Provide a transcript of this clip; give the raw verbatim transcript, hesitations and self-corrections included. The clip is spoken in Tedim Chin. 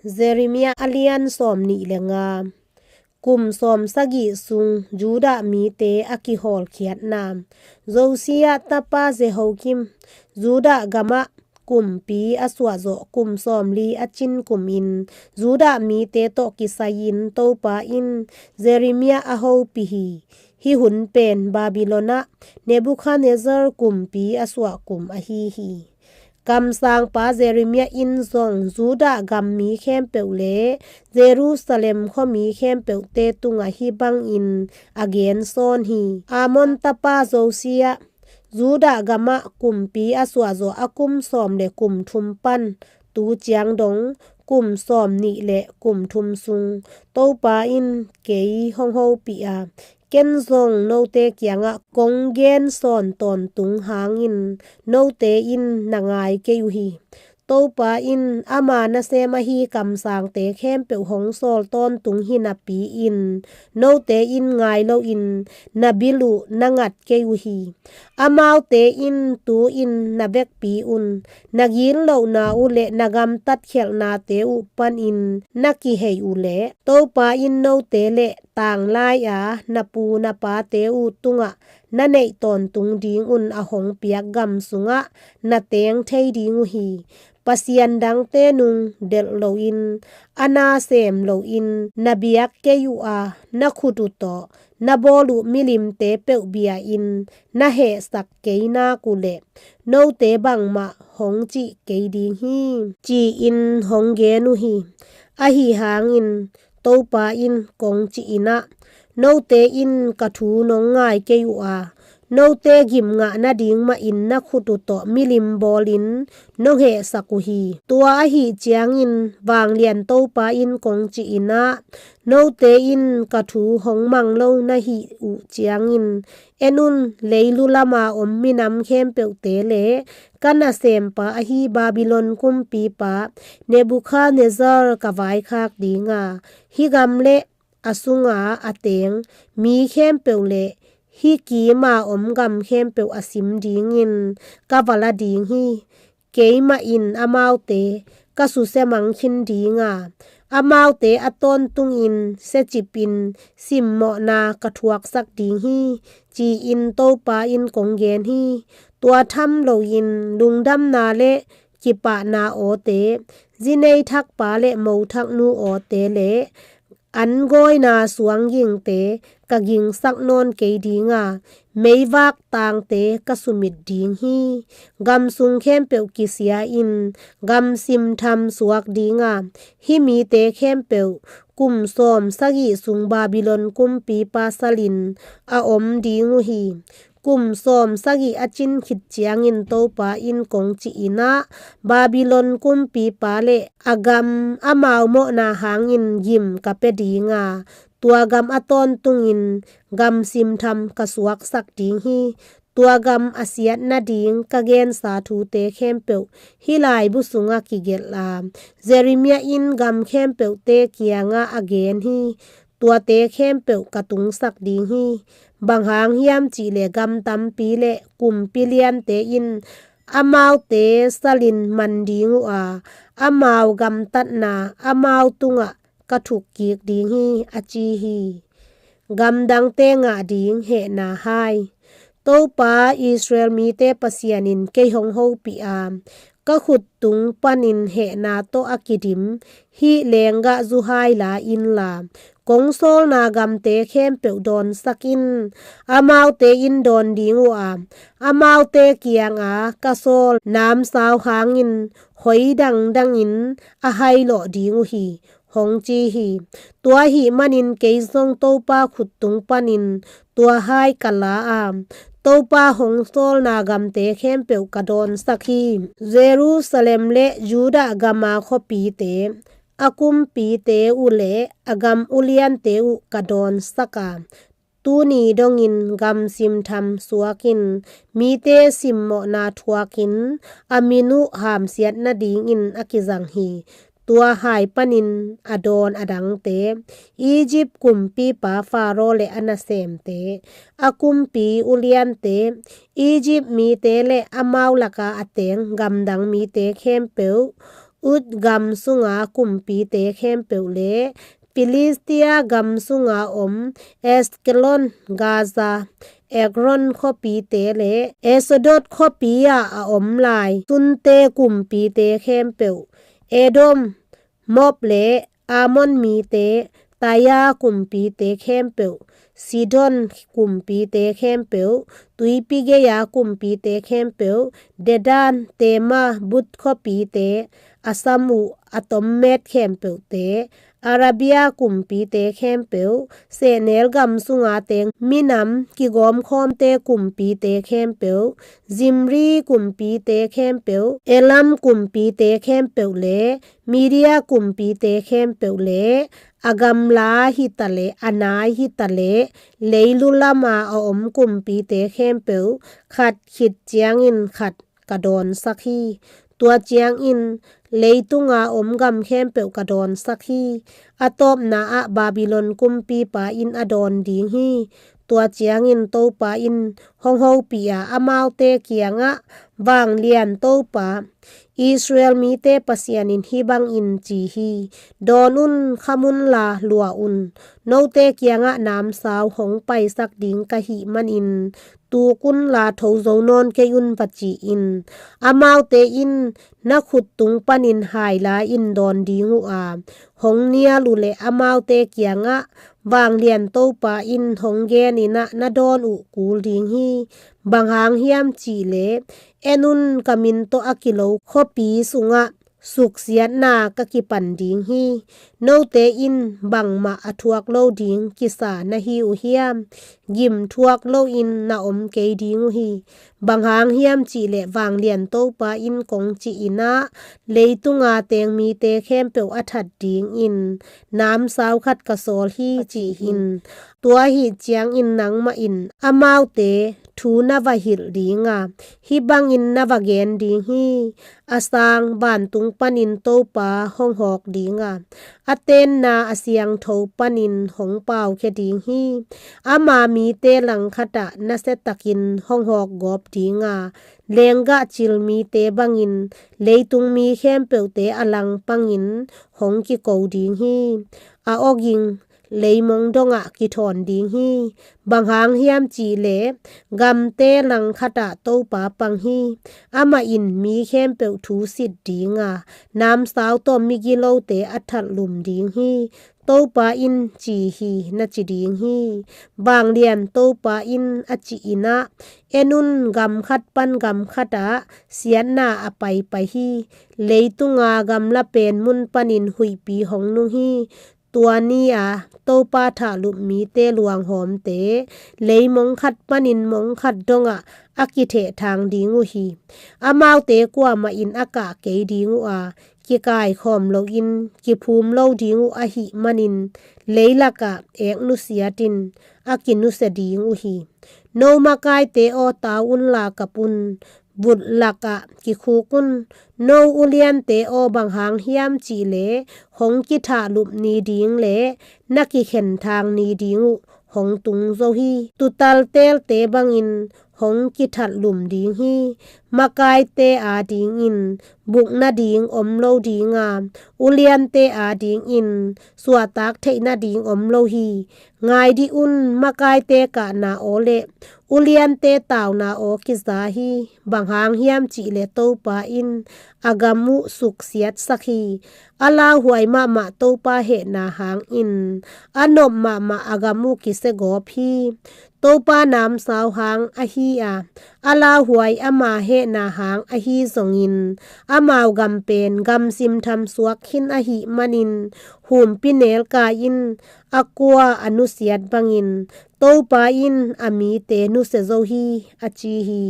Jeremiah a lian sawm nih le nga. Kum sawm sagih sung Judah mite a kihawlkhiatna. Josiah tapa Jehoiakim Judah gamah kumpi a suahzawh kum sawmli a cin kumin Judah mite tawh kisai-in Topa in Jeremiah a hopih hi. Hih hun pen Babylon ah Nebuchadnezzar kumpi a suah kum ahi hi. Kamsangpa Jeremiah in zong Judah gam mi khempeuh le Jerusalem khuami khempeuhte tungah hih bangin a gensawn hi. Amon tapa Josiah Judah gamah kumpi a suahzawh a kum sawm le kum thum pan tu ciang dong kum sawm nih le kum thum sung Topa in kei hong hopih a, ken zong note kiangah kong gensawn tawntung hangin note in na ngai kei uh hi. Topa in ama nasem ahi kamsangte khempeuh hong sawl tawntung hi napi-in note in ngai loin na bil uh na ngat kei uh hi. Amaute in tu-in na vekpi un, na gitlohna uh le na gamtat khialhnate uh panin na kihei uh leh Topa in note le tanglai-a na pu na pate uh tungah na neih tawntung dingun a hong piak gam sungah na teng thei ding uh hi. Pasian dangte nung delh loin, a na sem loin na biak kei uh a, na khut uh tawh na bawl uh milimte peuh bia-in na hehsak kei nak uh leh note bangmah hong cih kei ding hi, ci-in hong gen uh hi. Ahi hangin Topa in kong cih in ah, note in ka thu nong ngai kei uh a, note gim ngah nading mahin na khut uh tawh milim bawlin nong hehsak uh hi. Tua ahi ciangin vanglian Topa in kong cih in ah, note in ka thu hong mang lo na hih uh ciangin, en un, leilu lama om minam khempeuhte le ka nasempa ahi Babylon kumpipa Nebuchadnezzar ka vaikhak ding a, hih gam le a sunga a teng mi khempeuh le hih kima om gam khempeuh a sim dingin ka va la ding hi. Keimah in amaute ka susia mang khin ding a, amaute a tawntungin siacipin simmawhna ka thuaksak ding hi, ci-in Topa in kong gen hi. Tua tham loin lungdamna le kipahna awte, zi nei thakpa le mo thak nu awte le an gawina suang gingte ka gingsak nawn kei ding a, meivak tangte ka sumit ding hi. Gam sung khempeuh kisia-in gam simtham suak ding a, hih mite khempeuh kum sawm sagih sung Babylon kumpipa salin a om ding uh hi. Kum sawm sagih a cin khit ciangin Topa in kong cih in ah, Babylon kumpipa le a gam amau mawhna hangin gim ka pia ding a, tua gam a tawntungin gam simtham ka suaksak ding hi. Tua gam a siat nading ka gensa thute khempeuh hih laibu sungah kigelh a, Jeremiah in gam khempeuhte kiangah a gen hi. Tuate khempeuh ka tungsak ding hi. Bang hang hiam cih leh gam tampi le kumpi liante in amaute salin man ding uh a, amau gamtatna amau tungah ka thukkik ding hi, a ci hi. Gamdangte ngah ding hehna hai. Topa Israel mite Pasian in kei hong hopih a, ka khut tung panin hehna tawh a kidim hih lenggah zu hai la inla, kong sawlna gamte khempeuh dawnsak in. Amaute in dawn ding uh a, amaute kianga ka sawl namsau hangin hoi dangdangin a hailawh ding uh hi, hong ci hi. Tua ahih manin kei zong Topa khut tung panin tua hai ka la a, Topa hong sawlna gamte khempeuh ka dawnsak hi. Jerusalem le Judah gama khuapite, a kumpite uh le a gam uliante uh ka dawnsak a, tuni dongin gam simtham suakin mite simmawhna thuakin a min uh hamsiat nadingin a kizang hi. Tua hai panin a dawn a dangte, Egypt kumpipa Pharaoh le a nasemte, a kumpi uliante, Egypt mite le amau laka a teng gamdang mite khempeuh, Ut gam sunga kumpite khempeuh le Filistia gam sunga om Ashkelon, Gaza, Ekron khuapite le Ashdod khuapi ah a om lai Sunte kumpite khempeuh, Edom, Moab le Ammon mite, Tyre kumpite khempeuh, Sidon kumpite khempeuh, tuipi gei-a kumpite khempeuh, Dedan, Tema, Bud khuapite, a sam uh a tommet khempeuhte, Arabia kumpite khempeuh, sehnel gam sunga teng minam kigawmkhawmte kumpite khempeuh, Zimri kumpite khempeuh, Elam kumpite khempeuh le Media kumpite khempeuh le a gamla hitaleh a nai hitaleh leilu lama a om kumpite khempeuh khat khit ciangin khat ka dawnsak hi. Tua ciangin leitunga om gam khempeuh ka dawnsak hi. A tawpna ah Babylon kumpipa in a dawn ding hi. Tua ciangin Topa in hong hopih a, amaute kiangah, Vanglian Topa, Israel mite Pasian in hih bangin ci hi: Dawn un, kham unla lua un. Note kiangah namsau hong paisak ding ka hih manin tuk unla tho zo nawn kei un, va ci in. Amaute in na khut tung panin hai la-in dawn ding uh a, hong nial uhleh amaute kiangah, Vanglian Topa in hong genin ah na dawn uh kul ding hi. Bang hang hiam cihleh, en un, ka min tawh a kilo khuapi sungah suksiatna ka kipan ding hi. Note in bangmah a thuak lo ding kisa na hi uh hiam? Gim thuak loin na om kei ding uh hi. Bang hang hiam cihleh Vanglian Topa in kong cih in ah, leitunga teng mite khempeuh a that dingin namsau khat ka sawl hi, ci hi. Tua ahih ciangin nangmah in amaute thu na va hilh ding a, hih bangin na va gen ding hi: A sang vantung panin Topa hong hawk ding a, a tenna a siangtho panin hong paukhia ding hi. Ama mite langkhatah nasiatakin hong hawkgawp ding a, lenggah cil mite bangin leitung mi khempeuhte a langpangin hong kiko ding hi. A awging leimong dongah kithawn ding hi. Bang hang hiam cihleh, gamte langkhatah Topa pang hi. Amah in mi khempeuh thu sit ding a, namsau tawh migilote a thatlum ding hi, Topa in ci hi, na ci ding hi. Vanglian Topa in a cih in ah, en un, gam khat pan gam khatah siatna a paipai hi. Leitunga gamla pen mun panin huihpi hong nung hi. Tua ni-a Topa thahlup mite luanghawmte leimong khat panin mong khat dongah a kithehthang ding uh hi. Amaute kuamah in a kah kei ding uh a, kikaikhawm loin kiphum lo ding uh ahih manin, leilakah ek nusiatin a kinusia ding uh hi. No makaite aw, tau unla kap un. Vut lakah kikhuk un. No uliante aw, bang hang hiam cihleh hong kithahlup ni ding le na kikhenthang ni ding uh hong tung zo hi. Tuutalteelte bangin hong kithatlum ding hi. Makaite adingin bukna ding om lo ding a, uliante adingin suahtak theih nading om lo hi. Ngai dih un, makaite kahna aw le uliante tauna aw kiza hi. Bang hang hiam cihleh Topa in a gam uh suksiatsak hi. A lauhuai mahmah Topa hehna hangin a nop mahmah a gam uh kisiagawp hi. Topa namsau hang ahi a, a lauhuai ama hehna hang ahi zongin, amau gam pen gam simtham suak khin ahih manin, humpinelkai in a kua a nusiat bangin Topa in a mite nusia zo hi, a ci hi.